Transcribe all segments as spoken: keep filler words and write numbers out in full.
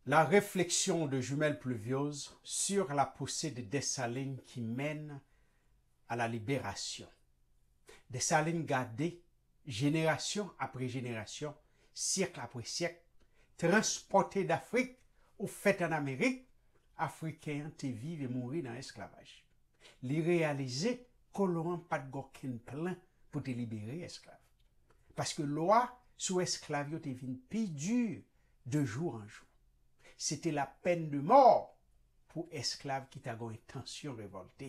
La réflexion de Jumelle Pluviose sur la poussée de Dessalines qui mène à la libération. Desalin gade, jenerasyon apre jenerasyon, syèk apre syèk, transpòte d Afrik ou fèt ann Amerik, Afriken an te viv e mouri nan esklavaj. Li reyalize kolon an pa t gen okenn plan pou te libere esklav. Paske lwa sou esklav yo te vin pi di de jou an jou. Se te lapèn de mò pou esklav ki ta gen entansyon revòlte.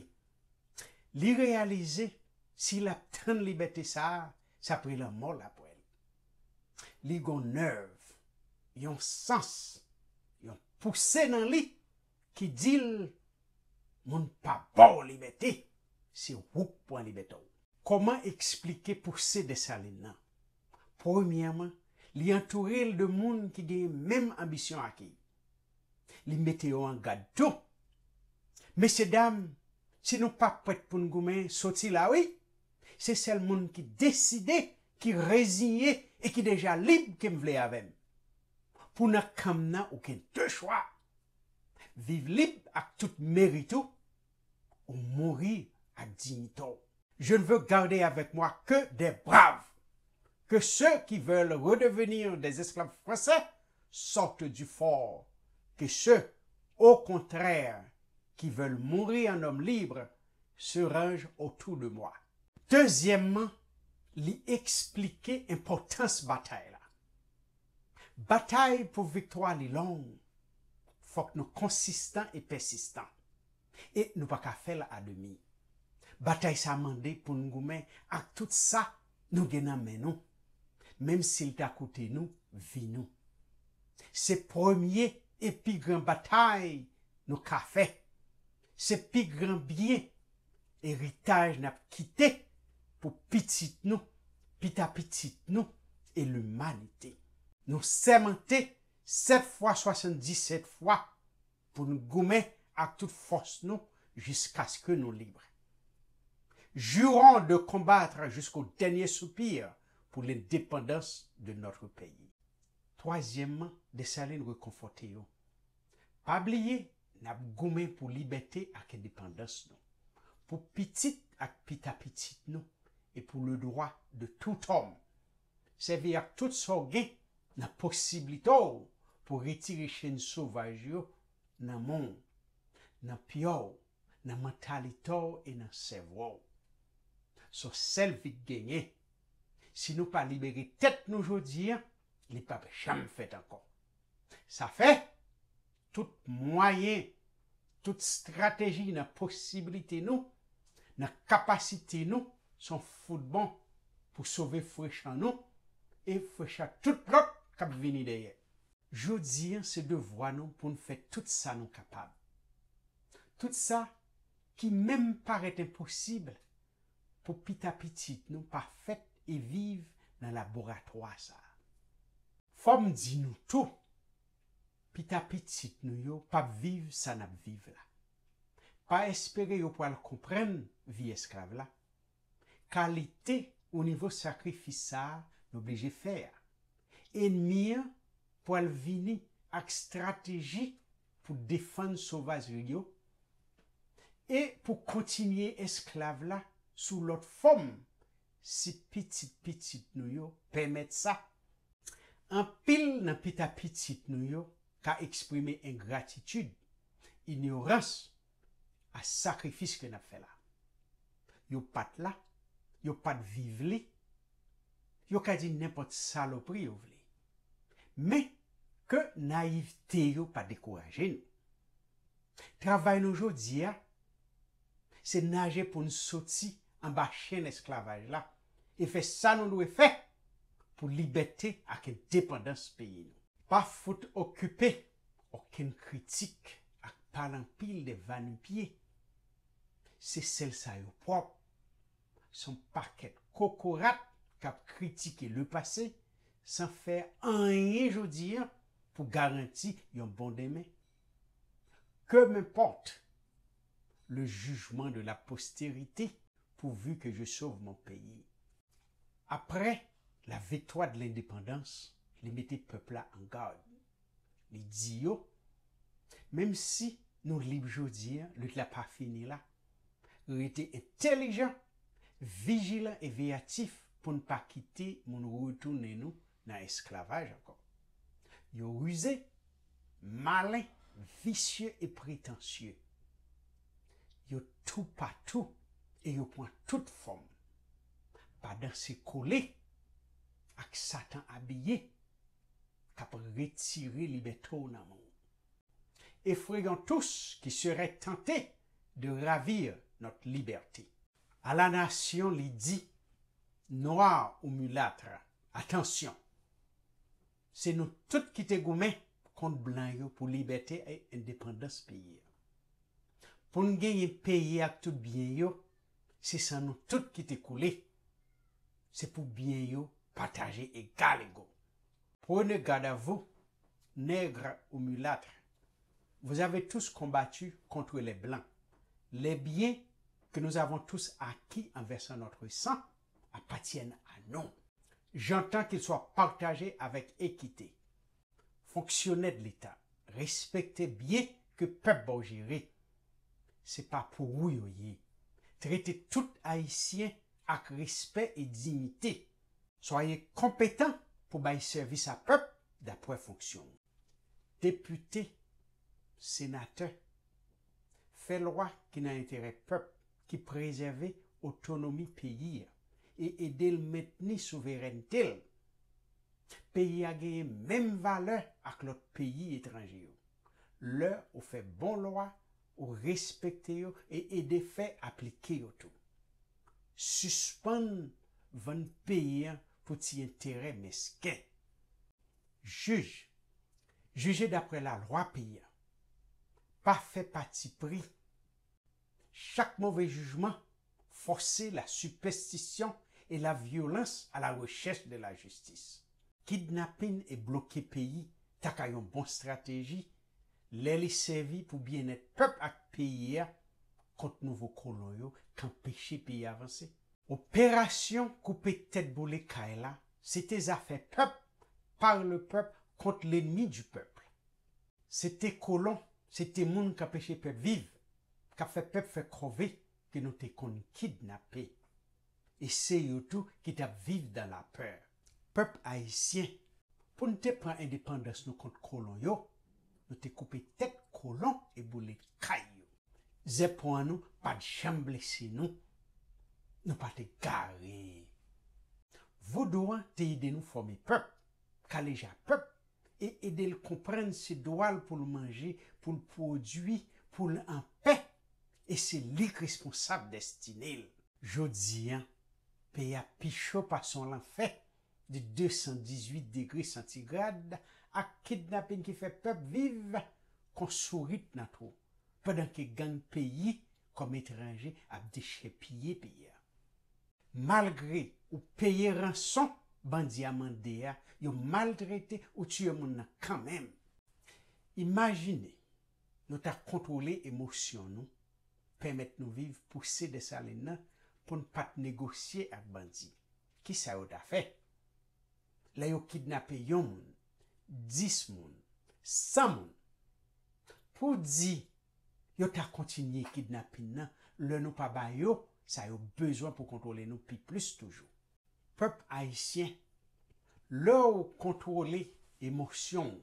Li reyalize si l ap tann libète sa a, sa pre lanmò l ap pran. Li gen yon nèv, yon sans, yon pouse nan li ki di l, moun pa ba w libète, se ou k pran libète w. Kòman eksplike pouse Desalin nan? Premyèman, li antoure l de moun ki gen menm anbisyon ak li. Li mete yo an gad tou. Mesyedam, si nou pa prèt pou n goumen, soti la wi. Se sèl moun ki deside, ki reziye e ki deja lib ke m vle avè m. Pou nan kan m nan, ou gen de chwa. Viv lib ak tout merit ou, ou mouri ak diyite w. Je ne veux garder avec moi que des braves, que ceux qui veulent redevenir des esclaves français sortent du fort, que ceux, au contraire, qui veulent mourir en homme libre se rangent autour de moi. Dezyèmman, li eksplike enpòtans batay la. Batay pou viktwa li long, fòk nou konsistan e pèsistan. E nou pa ka fè l a demi. Batay sa mande pou n goumen ak tout sa nou gen nan men nou, menm si l ta koute nou vi nou. Se premye e pi gran batay nou ka fè. Se pi gran byen, eritaj n ap kite pou pitit nou, pitapitit nou e limanite. Nou sèmante sèt fwa swasanndisèt fwa pou n goumen ak tout fòs nou jiskaske nou lib. Jurons de combattre jusqu'au dernier soupir pour l'indépendance de notre pays. Twazyèmman, Desalin rekonfòte yo. Pa bliye, n ap goumen pou libète ak endepandans nou, pou pitit ak pitapitit nou, e pou le droit de tout homme. Sèvi ak tout sa w gen nan posiblite w pou retire chenn sovaj yo nan men w, nan pye w, nan mantalite w e nan sèvo w. Se yon sèl vi k genyen. Si nou pa libere tèt nou jodi a, li p ap janm fèt ankò. Sa fè, tout mwayen, tout estrateji nan posiblite nou, nan kapasite nou, se yon fout bon pou sove frechan nou e frechan tout lòt k ap vini dèyè. Jodi a, se devwa nou pou n fè tout sa nou kapab. Tout sa ki menm parèt enposib pou pitapitit nou pa fèt e viv nan laboratwa sa a. Fò m di nou tou, pitapitit nou yo p ap viv sa n ap viv la. Pa espere yo pral konprann vi esklav la, kalite ou nivo sakrifis sa a n oblije fè a. Ènmi an pral vini ak estrateji pou defann sovajri yo e pou kontinye esklav la sou lòt fòm, si pitit pitit nou yo pèmèt sa. Anpil nan pitapitit nou yo ka eksprime engratitid, inyorans a sakrifis ke n ap fè la. Yo pa t la, yo pa t viv li, yo ka di nenpòt salopri yo vle. Men, ke nayivte yo pa dekouraje nou. Travay nou jodi a, se naje pou n soti anba chenn esklavaj la e fè sa nou dwe fè pou libète ak endepandans peyi nou. Pa fout okipe okenn kritik ak pale anpil de va nu pieds. Se sèl sa yo pwòp. Se yon pakèt kokorat k ap kritike lepase san fè anyen jodi a pou garanti yon bon demen. Que m'importe le jugement de la postérité pourvu que je sauve mon pays. Après la victoire de l'indépendance, li mete pèp la an gad. Li di yo, menm si nou lib jodi a, lit la pa fini la. Rete entèlijan, vijilan e veyatif pou n pa kite moun retounen nou nan esklavaj ankò. Yo rize, malen, visye e pretansye. Yo toupatou e yo pran tout fòm. Pa danse kole ak Satan abiye k ap retire libète w nan men w. Effrayons tous qui seraient tentés de ravir notre liberté. A la nasyon, li di, nwa ou milat, atansyon! Se nou tout ki te goumen kont blan yo pou libète e endepandans peyi a. Pou n genyen peyi ak tout byen yo, se san nou tout ki te koule. Se pou byen yo pataje egal ego. Prenez garde à vous, nègres ou mulâtres. Vous avez tous combattu contre les blancs. Les biens que nous avons tous acquis en versant notre sang appartiennent à nous. J'entends qu'ils soient partagés avec équité. Fonksyonè de Leta, respekte byen ke pèp ba w jere. Se pa pou ou yo ye. Trete tout Ayisyen ak respè e diyite. Soyez compétents pou bay sèvis a pèp dapre fonksyon w. Depite, senatè, fè lwa ki nan enterè pèp, ki prezève otonomi peyi a e ede l mentni souverènte l. Peyi a genyen menm valè ak lòt peyi etranje yo. Lè ou fè bon lwa, ou respekte yo e ede fè aplike yo tou. Sispann vann peyi a pou ti enterè mesken. Jij, jije dapre lalwa peyi a. Pa fè patipri. Chaque mauvais jugement forçait la superstition et la violence à la recherche de la justice. Kidnapin e bloke peyi ta ka yon bon estrateji lè li sèvi pou byennèt pèp ak peyi a kont nouvo kolon yo k anpeche peyi a vanse. Operasyon koupe tèt boule kay la, se te zafè pèp, par le peuple, contre l'ennemi du peuple. Se te kolon, se te moun k anpeche pèp viv, k ap fè pèp fè kòve ke nou te konn kidnape. E se yo tou ki t ap viv dan lapè. Pèp ayisyen, pou n te pran endepandans nou kont kolon yo, nou te koupe tèt kolon e boule kay yo. Zèpon an nou pa t janm blese nou. Nou pa t egare. Vodou an te ede nou fòme pèp, kaleja pèp, e ede l konprann se dwa l pou l manje, pou l pwodui, pou l anpè, e se li k responsab destine l. Jodi a, peyi a pi cho pase yon lanfè de de san dizuit degre santigrad ak kidnapin ki fè pèp viv kon sourit nan twou, pandan ke gang peyi kòm etranje ap dechèpiye peyi a. Malgre ou peye ranson bandi a mande a, yo maltrete ou tiye moun nan kanmenm. Imajine nou ta kontwole emosyon nou, pèmèt nou viv Pouse Desalin nan pou n pa t negosye ak bandi. Kisa yo ta fè? Lè yo kidnape yon moun, dis moun, san moun, pou di yo ta kontinye kidnapin nan lè nou pa ba yo sa yo bezwen pou kontwole nou pi plis toujou. Pèp ayisyen, lè w kontwole emosyon w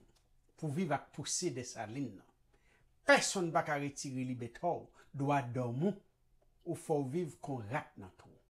pou viv ak Pouse Desalin nan, pèsonn pa ka retire libète w, dwa dòmi w, ou fè w viv kon rat nan twou.